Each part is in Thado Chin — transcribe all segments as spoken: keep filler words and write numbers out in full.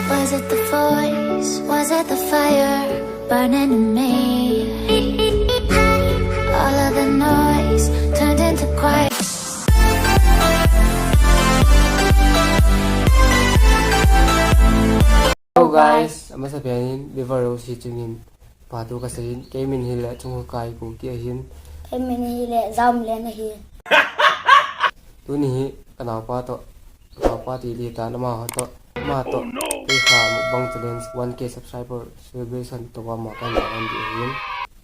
Was it the voice? Was it the fire burning in me? All of the noise turned into quiet. Hello guys, amasa penin viewer ho jouse chungin phathu kaseiyin, kei min hi Lechungkai Kuki ahin. Kei min hi Lecham Len ahin. Tuni hi kanaopa toh, kanaopa ti ding tan, amaho toh, ama toh, kei kha mukbang challenge one K subscriber celebration toh ama kan jan ding ahin.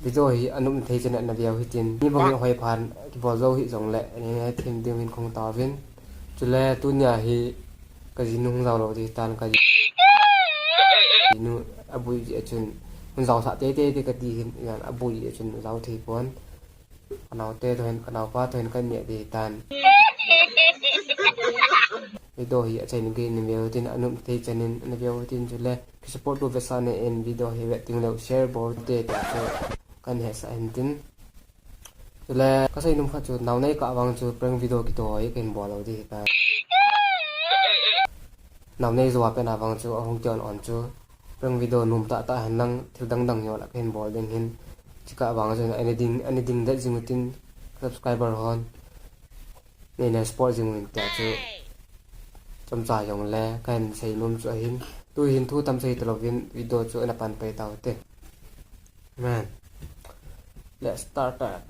Video hi anop thei chan in ana veu hitin. Ni bang hi hoi phan kibol jou hih jongle, ani them ding hin kahung tauvin. Chule tunia hi kajinu hung jao lou ding tan, kajinu aboi jeh chun hung jaosah teitei ding kati hin, aboi jeh chun jao thei pon. Kanaote toh hin, kanaopa toh hin kaneh ding tan. Video hi achaina geiyin ana veu hitin, anop thei chan in ana veu hitin, chule kisupport uvin vetsahna in video hi vet ding leh share bol uvin te tia chu kahin hetsah ahin tin. Chule kasei nom khat chu, naonei kah vang chu prank video kitoh hi kahin bol lou ding ahitai. Naonei jou a pen a vang chu ahung kion on chu prank video nom tahtah hen lang thil dang dang ho la kahin bol ding ahin. Chukah vang chu ani ding, ani ding det jing utin, subscriber hon neina support jing uvin tia chu chomcha jongle kahin sei nom chu ahin. Tuhin thu tam sei talouvin video chu ana pan pai tau hite. Man. Let's start that.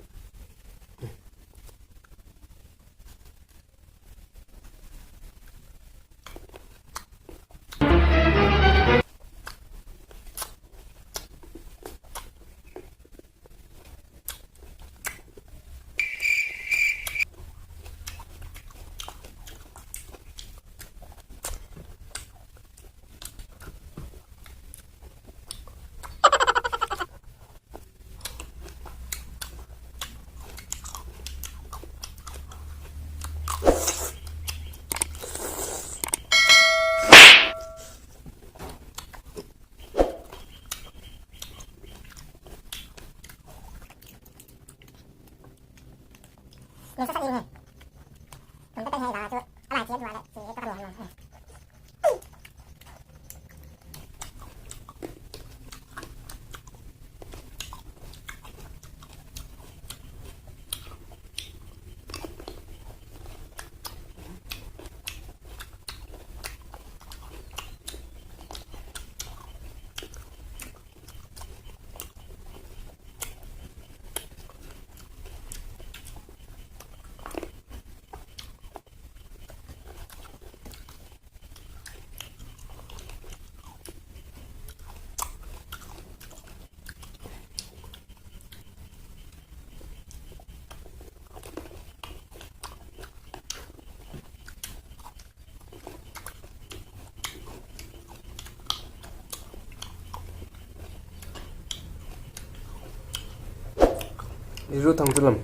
Iru thang tulam.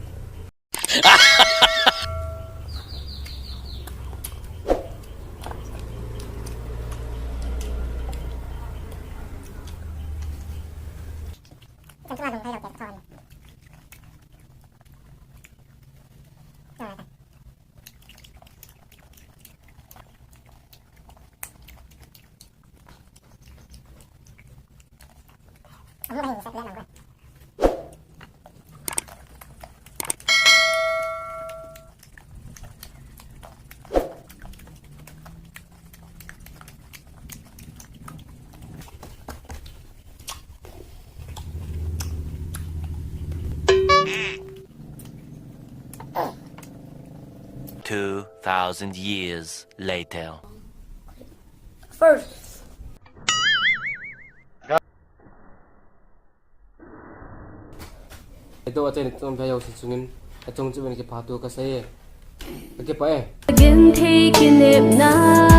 Two thousand years later. First. Edo achaina chom pha jouse chungin, achung chu ben kipah thu kasei e. Kakipah e. Genthei kinepna.